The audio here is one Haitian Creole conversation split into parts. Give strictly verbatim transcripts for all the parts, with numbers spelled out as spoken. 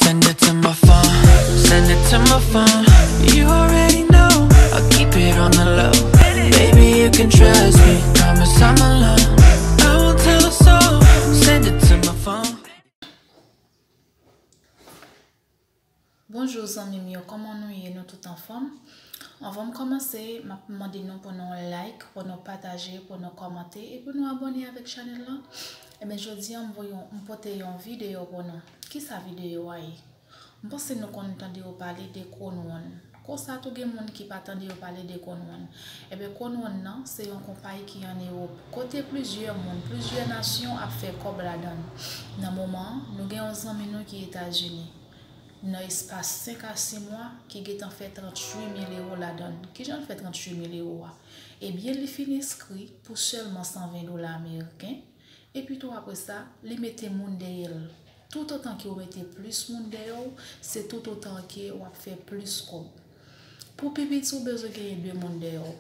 Send it to my phone, send it to my phone. You already know, I keep it on the low. Baby, you can trust me, promise I'm alone. I won't tell a soul, send it to my phone. Bonjou zanmi m yo, kòman nou ye? Nou tout anfòm? Anvan m kòmanse, m ap mande nou pou nou like, pou nou pataje, pou nou kòmante e pou nou abòne avèk chanèl la. Ebyen, jodi a m voye yon, m pote yon videyo pou nou. Kisa videyo a ye? M panse nou konn tande yo pale de Kronwon. Konsa tou gen moun ki pa tande yo pale de Kronwon. Ebyen, Kronwon nan se yon konpayi ki ann Ewòp. Kote plizyè moun, plizyè nasyon ap fè kòb ladan l. Nan moman an, nou gen yon zanmi nou ki Etazini. Nan espas senk a sis mwa, ki gentan fè tranntuit mil ewo ladan l. Kijan l fè tranntuit mil ewo a? Ebyen, li fin enskri pou sèlman san ven dola ameriken. Epi tou apre sa, li mete moun dèyè l. Toutotan ke w mete plis moun dèyè w, se toutotan ke w ap fè plis kòb. Pou pi piti, ou bezwen genyen de moun dèyè w.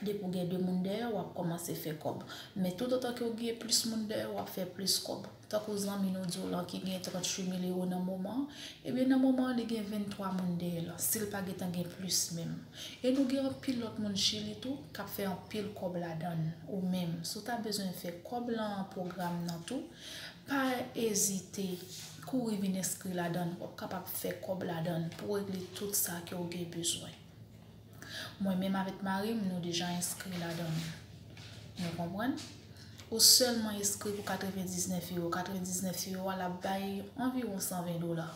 Depi w gen de moun dèyè w, w ap kòmanse fè kòb. Men toutotan ke w gen plis moun dèyè w, w ap fè plis kòb. Tankou zanmi nou di w lan ki gen tranntuit mil ewo nan moman an, ebyen nan moman an li gen venntwa moun dèyè l, si l pa gentan gen plis menm. E nou gen anpil lòt moun Chili tou k ap fè anpil kòb ladan l. Ou menm, si w ta bezwen fè kòb lan pwogram nan tou, pa ezite, kouri vin enskri ladan l. W ap kapab fè kòb ladan l pou w regle tout sa ke w gen bezwen. Mwen menm avèk mari m, nou deja enskri ladan l. Nou konprann? Ou sèlman enskri pou katrevendiznèf ewo. Katrevendiznèf ewo a, l ap bay anviwon san ven dola.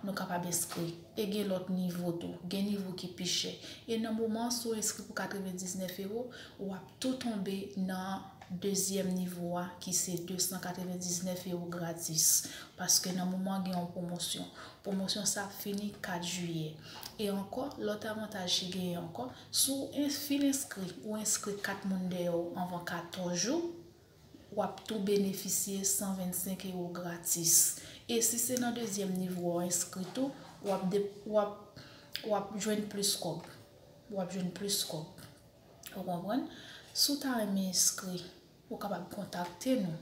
Nou kapab enskri. E gen lòt nivo tou. Gen nivo ki pi chè. E nan moman an, si w enskri pou katrevendiznèf ewo, w ap tou tonbe nan dezyèm nivo a, ki se de san katrevendiznèf ewo gratis. Paske nan moman an, gen yon pwomosyon. Pwomosyon sa ap fini kat jiyè. E ankò, lòt avantaj ki genyen ankò, si w en-, fin enskri, ou enskri kat moun dèyè w anvan katòz jou, w ap tou benefisye san vennsenk ewo gratis. E si se nan dezyèm nivo a w enskri tou, w ap de-, w ap, w ap jwenn plis kòb. W ap jwenn plis kòb. Ou konprann? Si w ta renmen enskri, ou kapab kontakte nou.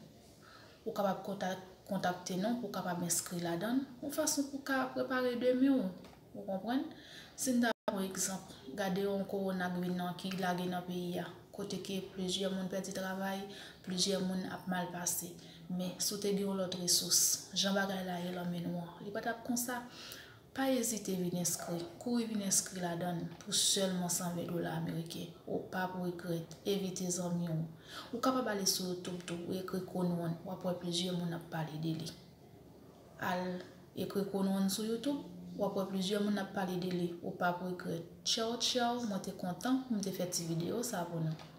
Ou kapab kontak-, kontakte nou pou w kapab enskri ladan l, yon fason pou w ka prepare demen w. Ou konprann? Si n ta pran egzanp, gade yon kowona k vin nan, ki lage nan peyi a, kote ke plizyè moun pèdi travay, plizyè moun ap mal pase. Men, si w te gen yon lòt resous, jan bagay la ye lan men nou an, li pa t ap konsa. Pa ezite vin enskri. Kouri vin enskri ladan l pou sèlman san ven dola ameriken. Ou p ap regrèt. Envite zanmi w. Ou kapab ale sou YouTube tou, ou ekri Kronwon, w ap wè plizyè moun ap pale de li. Al ekri Kronwon sou YouTube, w ap wè plizyè moun ap pale de li. Ou p ap regrèt. Tchaw, tchaw, mwen te kontan pou m te fè ti videyo sa pou nou.